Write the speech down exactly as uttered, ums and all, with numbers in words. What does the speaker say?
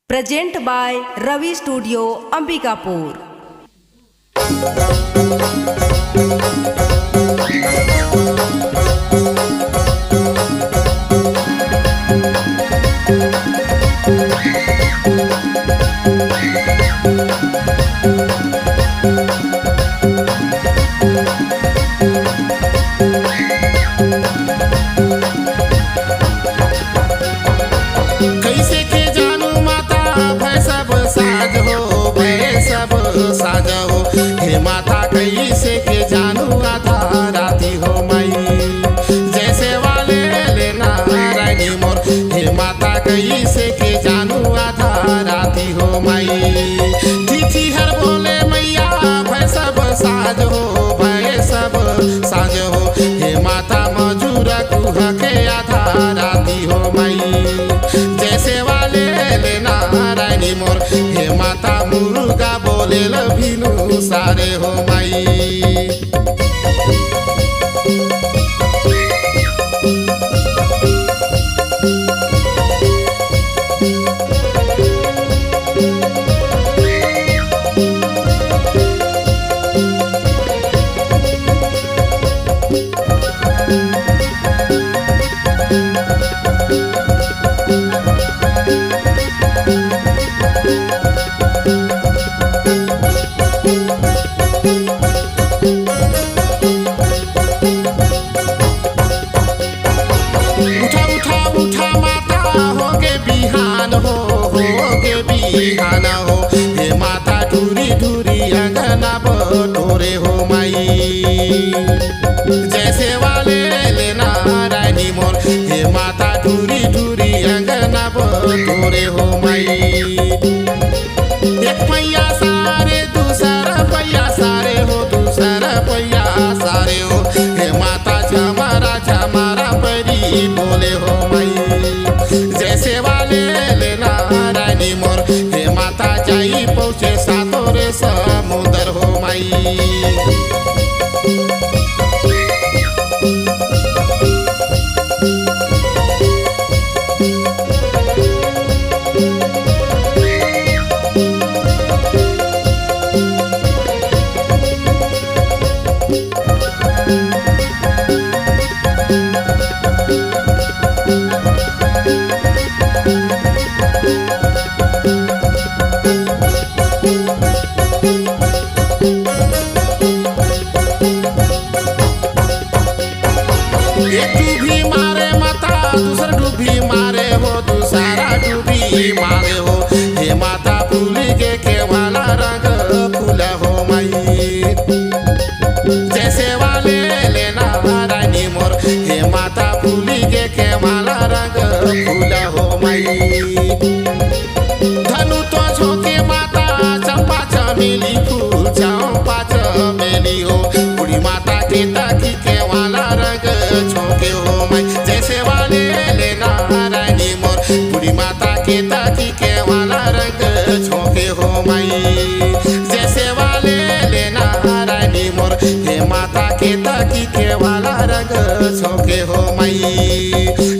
Present by Ravi Studio, Ambikapur. कइसे के जानू माता, भय सब साज हो, भय सब साज हो। हे माता, कइसे के जानू आधा राती हो माई। जइसे वाले ले नारायणी मोर, हे माता, कइसे के जानू आधा राती हो माई। चिट्ठी हर बोले मैया, भय सब साज हो, भय सब साज हो। हे माता, मजूरा कुहा के आधा राती हो माई। जइसे वाले ले नारायणी मोर, हे माता, मुर्गा बोले ल भिनु सारे हो माई। उठा, उठा, उठा माता, होगे बिहान हो, होगे बिहान हो। हे माता, ढूरी ढूरी अंगना बटोरे हो माई। जइसे वाले ले नारायणी मोर, हे माता, ढूरी ढूरी अंगना बटोरे हो माई। एक पैया सारे, दूसरा पैया सारे हो, दूसरा पैया सारे हो। हे माता, झमारा झमारा परी बोले हो माई। जइसे वाले ले नारायणी मोर, हे माता, जाई पहुँचे सातोरे समुंदर हो माई। एक डूबी मारे माता, दूसर डूबी मारे हो, दूसरा डूबी मारे हो। हे माता, फूली के केवाला रंग फूला हो माई। जइसे वाले ले नारायणी मोर, हे माता, फूली के केवाला रंग फूला हो माई। धनु तो झोंके माता, चंपा चमेली फूल, चंपा चमेली हो। बूढ़ी माता के ताकी केवाला रंग झोंके हो माई। जइसे वाले ले नारायणी मोर, बूढ़ी माता के ताकी केवाला रंग झोंके हो माई। जइसे वाले ले नारायणी मोर, हे माता के ताकी केवाला रंग झोंके हो माई।